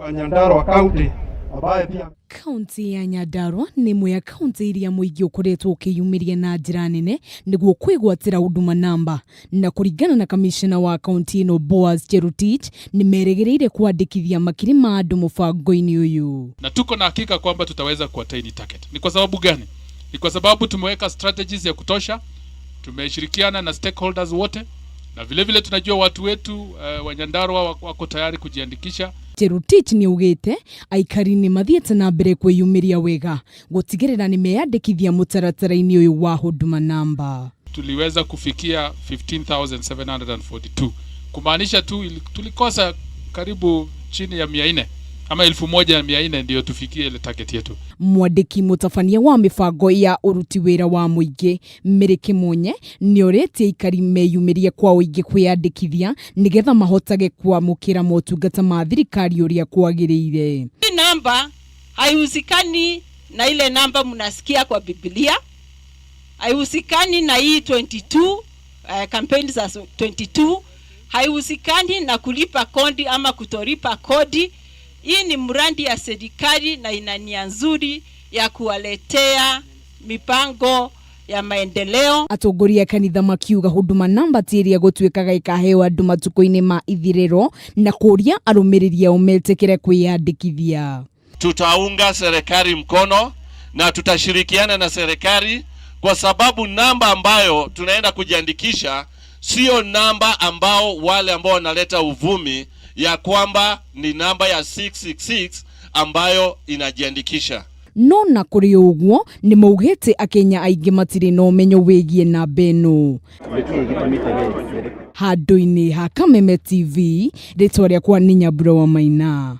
Wa Nyandarua County ambaye pia Kaunti ya Nyandarua nĩ ĩmwe ya kaunti iria mũingĩ ũkoretwo ũkĩyumĩria na njĩra nene nĩguo kwĩgwatĩra Huduma Namba, na kũringana na kamishna wa kaunti ĩno Boaz Cherutich, nĩ merĩgĩrĩire kwandĩkithia makiri ma andũ mũbango-inĩ ũyũ. Na tuko na hakika kwamba tutaweza kuattain target. Ni kwa sababu gani? Ni kwa sababu tumeweka strategies ya kutosha, tumeshirikiana na stakeholders wote, na vile vile tunajua watu wetu wa Nyandarua wako tayari kujiandikisha. Cherutich nĩ augĩte aikari nĩ mathiĩte na mbere kwĩyumĩria wega gũtigĩrĩra nĩ meyandĩkithia mũtaratara-inĩ ũyũ wa Huduma Namba. Tuliweza kufikia 15,742, kumaanisha tu tulikosa karibu chini ya 400 ama 1,400 ndio tufikie ile target yetu. Mwandĩki mũtabania wa mĩbango ya ũruti wĩra wa mũingĩ Mary Kĩmonye nĩ orĩtie aikari meyumĩrie kwa ũingĩ kwĩyandĩkithia nĩgetha mahotage kwamũkĩra motungata ma thirikari ũrĩa kwagĩrĩire. Hii namba haihusikani na ile namba mnasikia kwa Biblia, haihusikani na hii 22 campaign za 22, haihusikani na kulipa kodi ama kutolipa kodi. Hii ni mradi ya serikali na ina nia nzuri ya kuwaletea mipango ya maendeleo. Atongoria a kanitha makiuga Huduma Namba ti ĩrĩa gũtuĩkaga ĩkaheo andũ matukũ-inĩ ma ithirĩro na kũria arũmĩrĩri ao metĩkĩre kwĩyandĩkithia. Tutaunga serikali mkono na tutashirikiana na serikali kwa sababu namba ambayo tunaenda kujiandikisha sio namba ambao wale ambao wanaleta uvumi ya kwamba ni namba ya 666 ambayo inajiandikisha. No na kũrĩ ũguo, nĩ maugĩte akenya aingĩ matirĩ na ũmenyo wĩgiĩ namba ĩno. Handũ-inĩ ha Kameme TV, rĩtwa rĩakwa nĩ Nyambura wa Maina.